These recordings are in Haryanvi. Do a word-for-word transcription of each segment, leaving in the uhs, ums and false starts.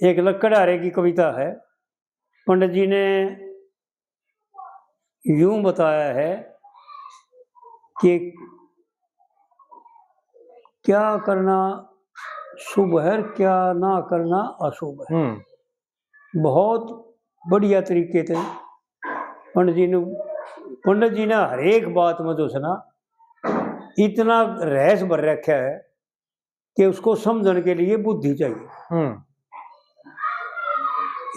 एक लकड़हारे की कविता है। पंडित जी ने यूं बताया है कि क्या करना शुभ है, क्या ना करना अशुभ है। हम्म। बहुत बढ़िया तरीके से पंडित जी ने, पंडित जी ने हर एक बात में जो है ना, इतना रहस्य भर रखा है कि उसको समझने के लिए बुद्धि चाहिए। हम्म।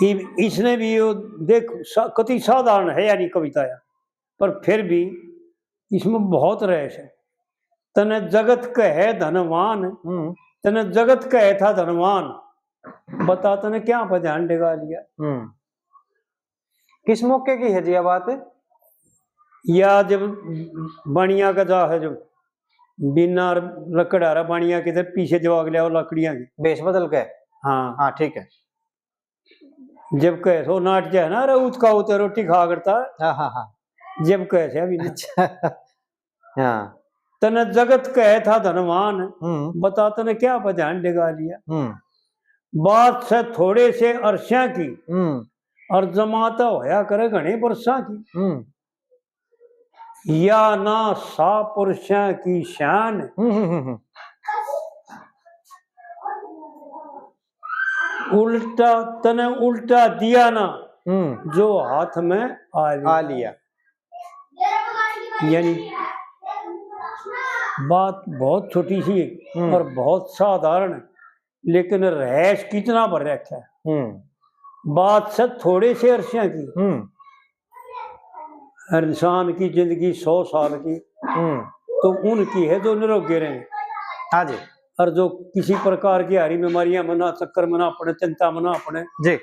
इ-, इसने भी यो देख, सा-, कति साधारण है यानी कविता है, पर फिर भी इसमें बहुत रहस्य है। तने जगत कहे धनवान, हम्म। तने जगत कहे था धनवान, बता तने क्या पे ध्यान डगा लिया? हम्म। किस मौके की है जी यह बात? या जब बनिया का जा है, जब बिना लकड़हारा बनिया के थे पीछे जवाग लिया लकड़ियां की। भेष बदल के? हाँ। हाँ, ठीक है। जब कहे सो नाट के है ना, रे उचका उतर रोटी खा करता। हाँ, हाँ, हाँ। जब कहे से अभी ना। अच्छा। हाँ। तने जगत कहे था धनवान, हम्म। बता तने क्या पे ध्यान डगा लिया? हम्म। बात से थोड़े से अरस्यां की, हम्म। और जमाता होया करे घणे बरसां की। हम्म। या ना सा पुरुषां की शान। हम्म, हम्म, हम्म, हम्म। उल्टा तने उल्टा दिया ना, हम्म। जो हाथ में आ लिया। आ लिया। यानी बात बहुत छोटी सी है हम्म। और बहुत साधारण है, लेकिन रहस्य कितना भर रखा है। हम्म। बात से थोड़े से अरस्यां की, हम्म। और इंसान की जिंदगी सौ साल की, हम्म। तो उनकी है जो निरोगे रहे। हाँ जी। और जो किसी प्रकार की हारी बीमारियां में ना, चक्कर में ना पड़े, चिंता में ना पड़े। जी।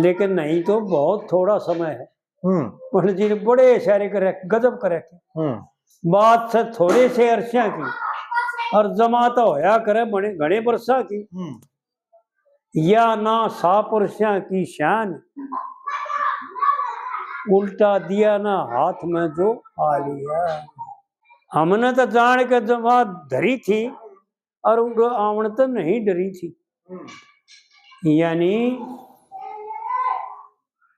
लेकिन नहीं तो बहुत थोड़ा समय है। हम्म। पंडित जी ने बड़े इशारे कर रखे, गजब कर रखे। हम्म। बात से थोड़े से अरस्यां की, और जमाता होया करे बड़े घणे बरसां की। हम्म। या ना सा पुरुषां की शान, उल्टा दिया ना हाथ में जो आ लिया। हमने तो जान के जमा धरी थी, और उड़ आवण तो नहीं डरी थी। यानी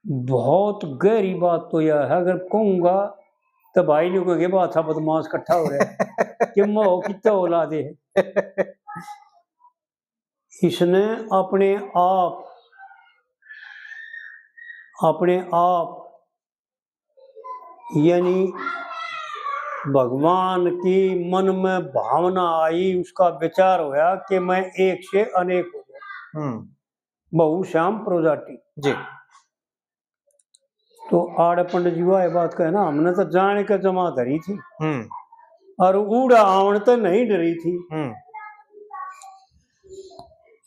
बहुत गहरी बात तो यह है, अगर कहूंगा तो भाई ने कहेंगे, "बादशाह बदमाश इकट्ठा हो रहा है कि मोह कितना औलाद है।" इसने अपने आप, अपने आप यानी भगवान की मन में भावना आई, उसका विचार होया कि मैं एक से अनेक हो जाऊं। हम्म। बहु श्याम प्रोजाटी। जी। तो आड़े पंडित जी वाह बात कहे ना, हमने तो जान के जमा धरी थी। हम्म। और उड़ा आवण तो नहीं डरी थी। हम्म।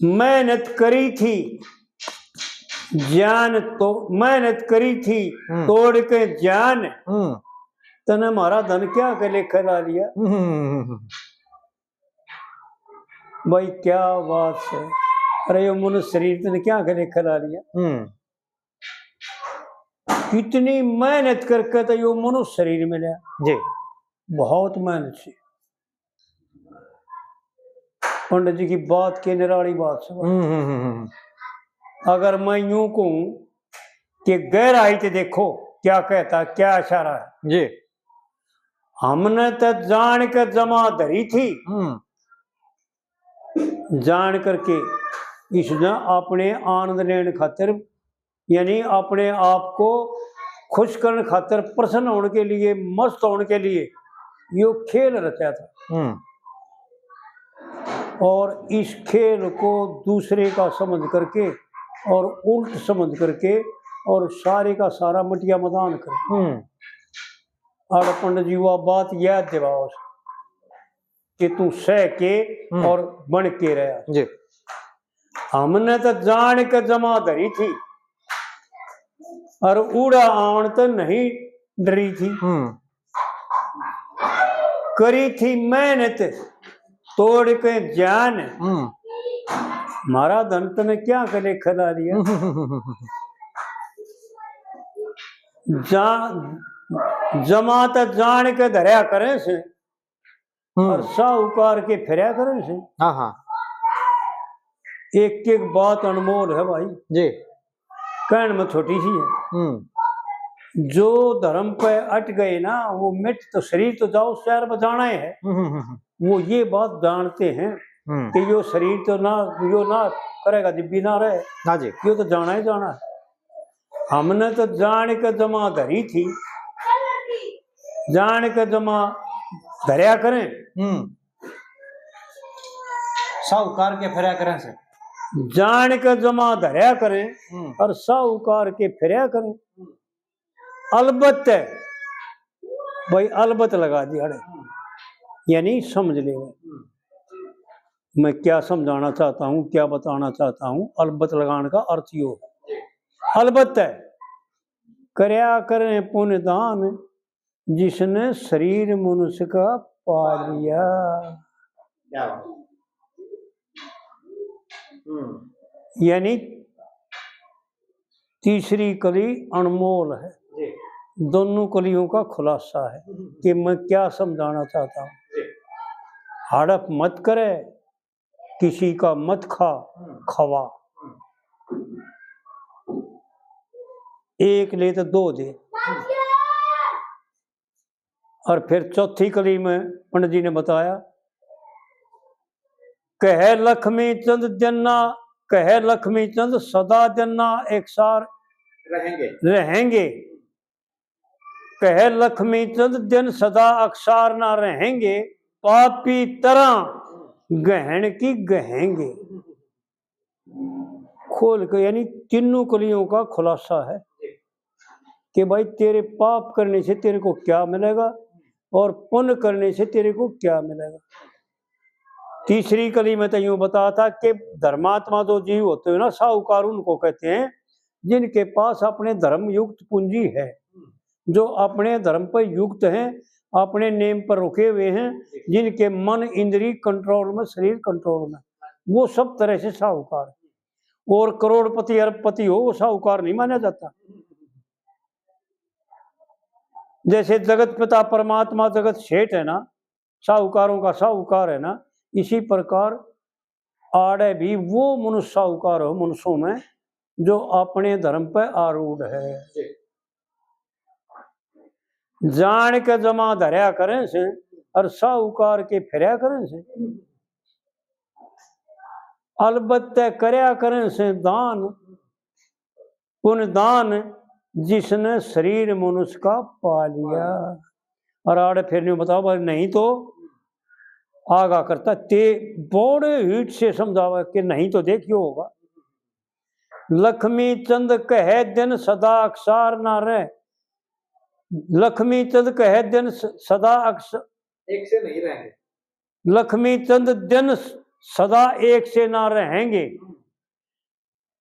मेहनत करी थी, जान तो मेहनत करी थी, हम्म। तोड़ के जान। हम्म। तने हमारा धन क्या के लेखे ला लिया? हम्म। भाई, क्या बात है। अरे, यो मनुष्य शरीर तने क्या के लेखे ला लिया? हम्म। कितनी मेहनत करके तो यो मनुष्य शरीर मिला। जी। बहुत मेहनत से। पंडित जी की बात के निराली बात से। हम्म, हम्म, हम्म, हम्म। अगर मैं यूं कहूं कि गहराई ते देखो, क्या कहता, क्या इशारा है? जी। हमने तो जान के जमा धरी थी। हम्म। जान करके इसने अपने आनंद लेने खातिर, यानी अपने आप को खुश करने खातिर, प्रसन्न होने के लिए, मस्त होने के लिए यो खेल रचा था। हम्म। और इस खेल को दूसरे का समझ करके और उल्ट समझ करके और सारे का सारा मटिया मदान कर। हम्म। और पंडित जी वो बात याद दिलाओ कि तू सह के हम्म। और बन के रहा। जी। हमने तो जान के जमा धरी थी और उड़ा आवण तो नहीं डरी थी। हम्म। करी थी मेहनत तोड़ के जान। हम्म। म्हारा धन तने क्या के लेखे ला लिया? जा-, जमा तो जान के धरया करे से हम्म। और साहूकार के फिरया करे से। हाँ, हाँ। एक एक बात अनमोल है भाई। जी। कहण में छोटी सी है। हम्म। जो धर्म पे अट गए ना, वो मिट तो, शरीर तो जाओ, शहर में जाना ही है। हम्म, हम्म, हम्म। वो ये बात जानते हैं हम्म। कि यो शरीर तो ना, यो ना करेगा, जिब्बी ना रहे। हाँ जी। यो तो जाना ही जाना है। हमने तो जान के जमा धरी थी, जान के जमा धरया करें। हम्म। साहूकार के फिरया करें से। जान के जमा धरया करें हम्म। और साहूकार के फिरया करें। अलबत है भाई, अलबत लगा दी अड़े, यानी समझ ले। मैं क्या समझाना चाहता हूँ, क्या बताना चाहता हूँ, अलबत लगाने का अर्थ यो है। अलबत है, करया करें पुण्य दान, जिसने शरीर मनुष्य का पा लिया। क्या बात। हम्म। यानी तीसरी कली अनमोल है, जी। दोनों कलियों का खुलासा है हम्म। कि मैं क्या समझाना चाहता हूँ। जी। हड़प मत करे, किसी का मत खा, हम्म। खवा। हम्म। एक ले तो दो दे। हम्म। और फिर चौथी कली में पंडित जी ने बताया, कहे लक्ष्मी चंद दिन ना, कहे लक्ष्मी चंद सदा दिन ना एकसार रहेंगे। रहेंगे। कहे लक्ष्मी चंद दिन सदा अकसार ना रहेंगे, पापी तरह गहन की गहेंगे। खोल के, यानी तीनों कलियों का खुलासा है कि भाई, तेरे पाप करने से तेरे को क्या मिलेगा और पुण्य करने से तेरे को क्या मिलेगा। तीसरी कली में तो यूं बताया था कि धर्मात्मा जो जीव होते हैं ना, साहूकार उनको कहते हैं, जिनके पास अपने धर्म युक्त पूंजी है, जो अपने धर्म पर युक्त हैं, अपने नेम पर रुके हुए हैं, जिनके मन, इंद्री कंट्रोल में, शरीर कंट्रोल में, वो सब तरह से साहूकार है। और करोड़पति, अरबपति हो, वो साहूकार नहीं माना जाता। जैसे जगत पिता परमात्मा जगत सेठ है ना, साहूकारों का साहूकार है ना, इसी प्रकार आड़े भी वो मनुष्य साहूकार हो मनुष्यों में, जो अपने धर्म पे आरूढ़ है। जी। जान के जमा धरया करें से और साहूकार के फिरया करें से। अलबत्ते करया करें से दान, पुण्य दान, जिसने शरीर मनुष्य का पा लिया। और आड़े फिर नहीं बताओ, भाई, नहीं तो आगा करता ते बड़े हिट से समझावे कि नहीं तो देखियो होगा। लक्ष्मी चंद कहे दिन सदा अकसार ना रहे। लक्ष्मी चंद कहे दिन स-, सदा अक्स-, एक से नहीं रहेंगे। लक्ष्मी चंद दिन स-, सदा एक से ना रहेंगे।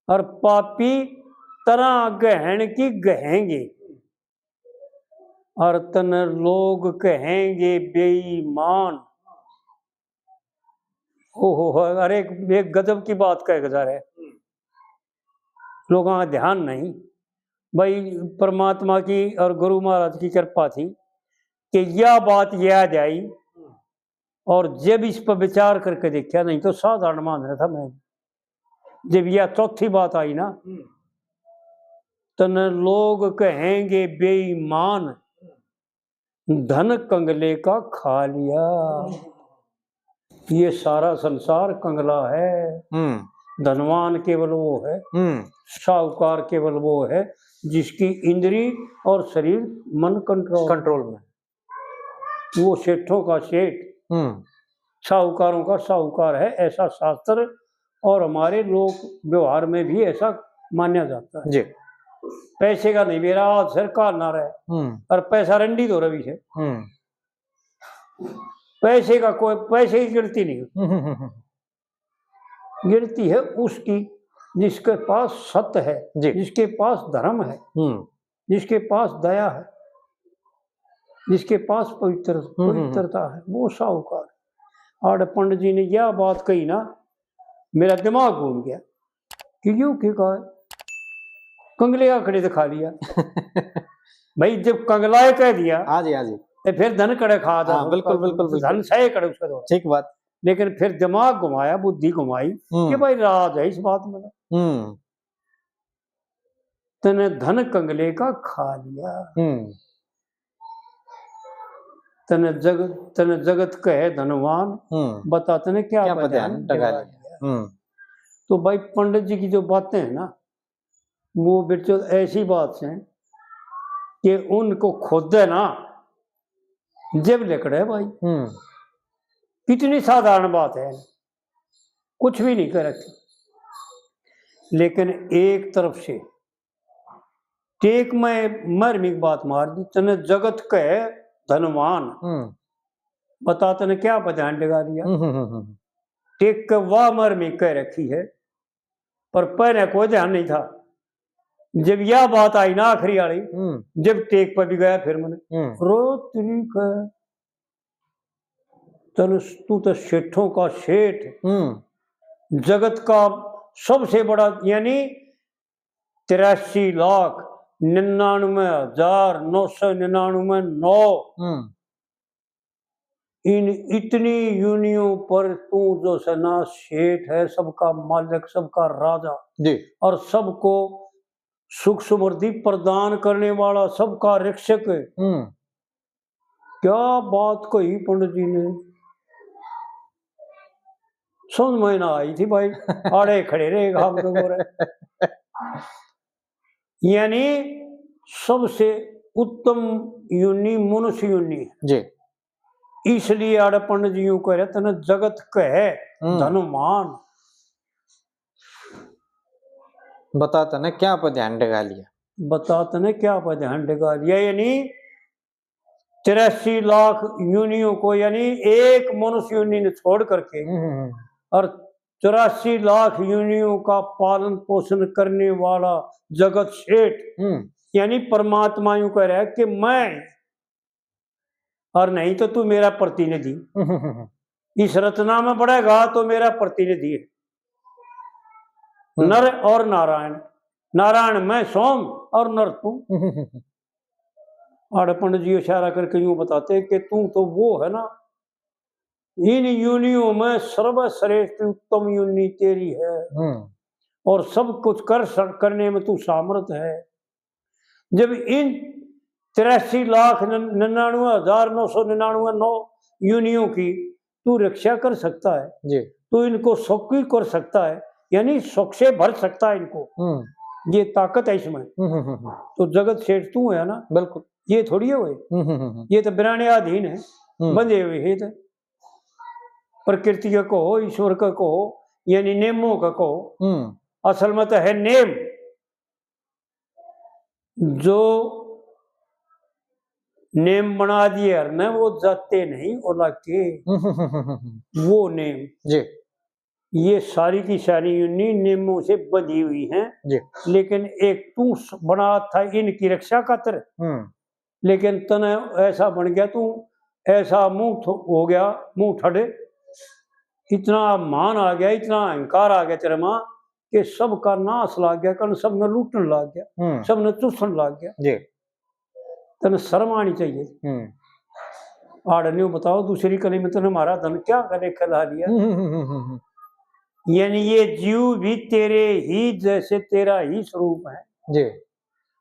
और पापी तरह गहन की गहेंगे। और तने लोग कहेंगे बेईमान। ओहो, अरे एक, एक गजब की बात कह के जा रहे। लोगों का ध्यान नहीं। भाई, परमात्मा की और गुरु महाराज की कृपा थी कि यह बात याद आई और जब इस पर विचार करके देखा, नहीं तो साधारण मान रहा था मैं। जब यह चौथी बात आई ना, हम्म। तने लोग कहेंगे बेईमान, धन कंगले का खा लिया। ये सारा संसार कंगला है, हम्म। धनवान केवल वो है, हम्म। साहूकार केवल वो है जिसकी इंद्री और शरीर, मन कंट्रोल। कंट्रोल में। वो सेठों का सेठ, हम्म। साहूकारों का साहूकार है, ऐसा शास्त्र और हमारे लोक व्यवहार में भी ऐसा माना जाता है। जी। पैसे का नहीं मेरा आज सर काल ना रहे, हम्म। और पैसा रंडी तो रवि है। हम्म। पैसे का कोई, पैसे की गिनती नहीं। हम्म, हम्म, हम्म। गिनती है उसकी जिसके पास सत्य है, जी। जिसके पास धर्म है, हम्म। जिसके पास दया है, जिसके पास पवित्र, हम्म, हम्म, हम्म। पवित्रता है, वो साहूकार। आड़े पंडित जी ने यह बात कही ना, मेरा दिमाग घूम गया कि यूं क्यों कहा, कंगले आंकड़े दिखा लिया। भाई, जब कंगलाए कह दिया, हाँ जी, हाँ जी। तो फिर धन कड़े खा था, हाँ, बिल्कुल, बिल्कुल, बिल्कुल। धन सहे कड़े उसका तो। ठीक बात। लेकिन फिर दिमाग घुमाया, बुद्धि घुमाई कि हम्म। भाई, राज है इस बात में। हम्म। तने धन कंगले का खा लिया। हम्म। तने जग-, तने जगत कहे धनवान, हम्म। बता तने क्या क्या पता पता है, डगा डगा लिया। लिया। हम्म। तो भाई, पंडित जी की जो बातें हैं ना, वो बिल्कुल ऐसी बात है कि उनको खोदे ना, जब लिकड़े भाई। हम्म। कितनी साधारण बात है, कुछ भी नहीं कर रखी। लेकिन एक तरफ से टेक में मरमी की बात मार दी, तने जगत कहे धनवान। हम्म। बता तने क्या पे ध्यान डगा लिया? हम्म, हम्म, हम्म, हम्म। टेक के वाह मरमी कह रखी है, पर पहले कोई ध्यान नहीं था। जब यह बात आई ना आखिरी वाली, हम्म। जब टेक पे भी गया फिर मैंने, हम्म। रो तेरी का, तन, तू तो सेठों का सेठ, हम्म। जगत का सबसे बड़ा, यानी तिरासी लाख निन्यानवे हजार नौ सौ निन्यानवे नौ। हम्म। इन इतनी योनियों पर तू जो से ना सेठ है, सबका मालिक, सबका राजा, जी। और सबको सुख समृद्धि प्रदान करने वाला, सबका रक्षक। हम्म। क्या बात कही पंडित जी ने, समझ में ना आई थी भाई। आड़े खड़े रहे, घाम के गोरे। यानी सबसे उत्तम योनि मनुष्य योनि है। जी। इसलिए आड़े पंडित जी यूं कह रहे, तने जगत कहे हम्म। धनवान। बता तने क्या पे ध्यान डगा लिया? बता तने क्या पे ध्यान डगा लिया? यानी तिरासी लाख योनियों को, यानी एक मनुष्य योनि ने छोड़ करके, हम्म, हम्म, हम्म। और चौरासी लाख योनियों का पालन पोषण करने वाला जगत सेठ, हम्म। यानी परमात्मा यूं कह रहा है कि मैं, और नहीं तो तू मेरा प्रतिनिधि। हम्म, हम्म, हम्म। इस रचना में बढ़ेगा तो मेरा प्रतिनिधि है। हम्म। नर और नारायण, नारायण मैं सोम और नर तू। हम्म, हम्म, हम्म। आड़े पंडित जी इशारा करके यूं बताते कि तू तो वो है ना, इन योनियों में सर्वश्रेष्ठ उत्तम योनि तेरी है हम्म। और सब कुछ कर सक-, करने में तू सामर्थ है। जब इन तिरासी लाख निन्यानवे हजार नौ सौ निन्यानवे नौ योनियों की तू रक्षा कर सकता है, जी। तू इनको सुखी कर सकता है, यानी सुख से भर सकता है इनको, हम्म। ये ताकत है इसमें। हम्म, हम्म, हम्म, हम्म। तो जगत सेठ तू है ना, बिल्कुल। ये थोड़ी है भाई, हम्म, हम्म, हम्म, हम्म। ये तो बिराने अधीन है, हम्म। बंधे हुए हैं तो। प्रकृति का कहो, ईश्वर का कहो, यानी नियमों का कहो, हम्म। असल में तो है नियम। जो नेम बना दिए हर ने, वो जाते नहीं ओला के। हम्म, हम्म, हम्म, हम्म। वो नेम। जी। ये सारी की सारी योनि नेमों से बंधी हुई हैं। जी। लेकिन एक तू स-, बना था इनकी रक्षा खातर। हम्म। लेकिन तने ऐसा बन गया, तू ऐसा मुंह थ-, हो गया, मुंह ठड़े, इतना मान आ गया, इतना अहंकार आ गया तेरे में कि सबका नाश लाग गया, कन सबने लूटन लाग गया, हम्म। सबने चूसन लाग गया। जी। तने शर्म आनी चाहिए। हम्म। आड़ न्यू बताओ, दूसरी कली में तने हमारा धन क्या करे खिला लिया? हम्म, हम्म, हम्म, हम्म, हम्म। यानी ये जीव भी तेरे ही जैसे, तेरा ही स्वरूप है। जी।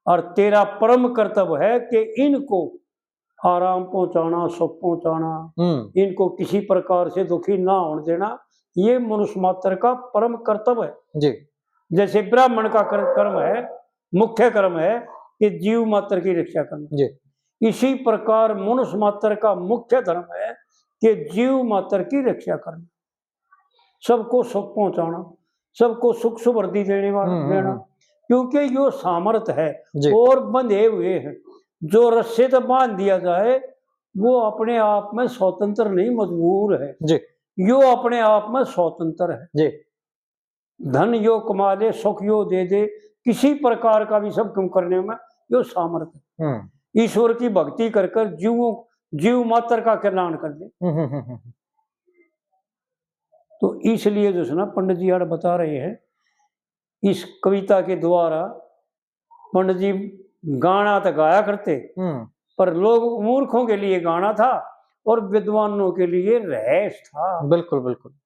और तेरा परम कर्तव्य है कि इनको आराम पहुंचाना, सुख पहुंचाना, हम्म। इनको किसी प्रकार से दुखी ना होने देना, ये मनुष्य मात्र का परम कर्तव्य है। जी। जैसे ब्राह्मण का कर-, कर्म है, मुख्य कर्म है कि जीव मात्र की रक्षा करना। जी। इसी प्रकार मनुष्य मात्र का मुख्य धर्म है कि जीव मात्र की रक्षा करना, सबको सुख पहुंचाना, सबको सुख समृद्धि देने वाला, हम्म, हम्म, देना, हम्म। क्योंकि यो सामर्थ है जी। और बंधे हुए हैं। जो रस्से तो बांध दिया जाए, वो अपने आप में स्वतंत्र नहीं, मजबूर है। जी। यो अपने आप में स्वतंत्र है। जी। धन यो कमा ले, सुख यो दे दे, किसी प्रकार का भी सब काम करने में यो सामर्थ है। हम्म। ईश्वर की भक्ति कर कर जीवों, जीव मात्र का कल्याण कर दे। हम्म, हम्म, हम्म, हम्म। तो इसलिए जो है ना, पंडित जी आड़ बता रहे हैं, इस कविता के द्वारा पंडित जी गाना तो गाया करते, हम्म। पर लोग मूर्खों के लिए गाना था और विद्वानों के लिए रहस्य था। बिल्कुल, बिल्कुल।